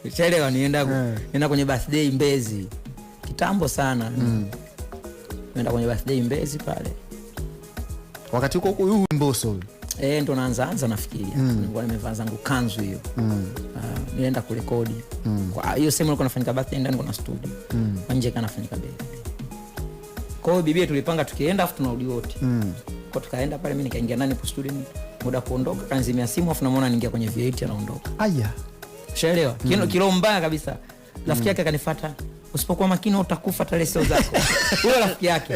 Ushaelewa? Nienda kwenye birthday Mbezi kitambo sana. Nienda kwenye birthday Mbezi pale. Wakati huko huko huyu Mbosso huyu. Eh, ndo naanza anza nafikiria. Nilikuwa nimevaa zangu kanzu hiyo. Nilienda kurekodi. Kwa hiyo sehemu ilikuwa nafanyika birthday, ndani kuna studio. Nje kanafanyika birthday. Kwa hiyo bibie tulipanga tukienda afu tunarudi wote. Kwa tukaenda pale, mimi nikaingia ndani kwa studio, muda kuondoka kanzimia simu, afu namuona anaingia kwenye V8 anaondoka. Aya. Ushaelewa? Kilo mbaya kabisa. Rafiki yake akanifuata, usipokuwa makini utakufa tarehe sio zako. Huyo rafiki yake.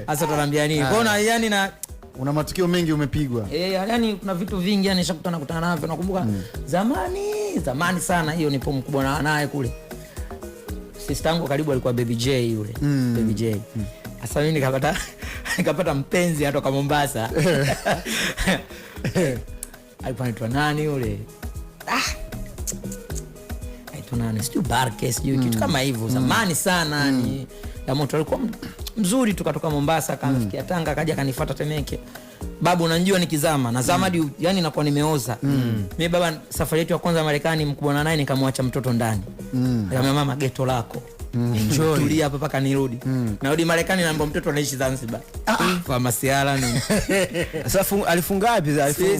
Sasa tunaambia nini? Kwa hiyo yani na una matukio mengi umepigwa. Yani kuna vitu vingi yani nishakutana kutana navyo. Nakumbuka zamani sana, hiyo nipo mkubwa na naye kule. Sister yangu karibu alikuwa Baby J yule. Baby J. Sasa mimi nikapata mpenzi atoka Mombasa. Alikuwa anaitwa nani yule? Anaitwa nani? Sijui Barke, sijui kitu kama hivyo. Zamani sana ni ya moto, alikuwa mzuri, tukatoka Mombasa akafikia Tanga, akaja akanifuata Temeke. Babu unanijua nikizama, nazama hadi yani nakuwa nimeoza. Mimi baba, safari yetu ya kwanza Marekani mkubwa na naye nikamwacha mtoto ndani. Nikamwambia mama, geto lako. Enjoy. Tulia hapa mpaka nirudi. Narudi Marekani naomba mtoto anaishi Zanzibar. Kwa masiala ni. Sasa alifunga wapi?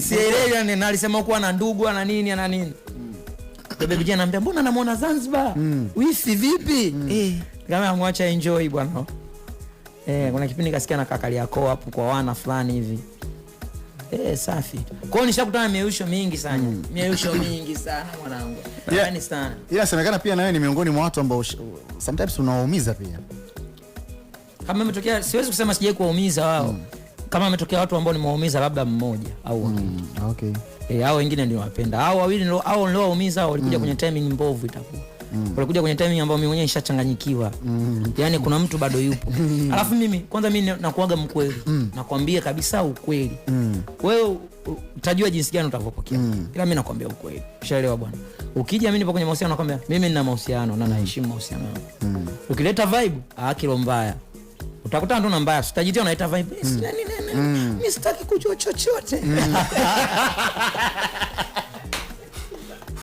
Sielewi yani, na alisema kuwa na ndugu ana nini ana nini. Bebe kijana anambia mbona namuona Zanzibar? Wifi vipi? Kama amwacha enjoy bwana. Kuna kipindi kasikia na kaka yako hapo kwa wana fulani hivi. Safi. Kwa hiyo nishakutana na miusho mingi sana. Miusho mingi sana mwanangu. Yaani sana. Ila semekana pia na wewe ni miongoni mwa watu ambao sometimes unawaumiza pia. Kama imetokea, siwezi kusema sijai kuwaumiza wao. Kama imetokea watu ambao nimewaumiza labda mmoja au wawili. Hao wengine ndio wapenda. Hao wawili ndio, hao ndio waumiza, hao walikuja kwenye timing mbovu itakuwa. Walikuja kwenye timing ambayo mimi mwenyewe nishachanganyikiwa. Yaani kuna mtu bado yupo. Alafu mimi kwanza mimi nakuaga mkweli. Nakwambia kabisa ukweli. Wewe utajua jinsi gani utakavyopokea. Ila mimi nakwambia ukweli. Ushaelewa bwana. Ukija mimi nipo kwenye mahusiano nakwambia mimi nina mahusiano na naheshimu mahusiano yangu. Ukileta vibe, kilo mbaya. Utakutana tu na mbaya. Utajitia unaita vibe. Sina nini, nini. Mimi sitaki kujua chochote.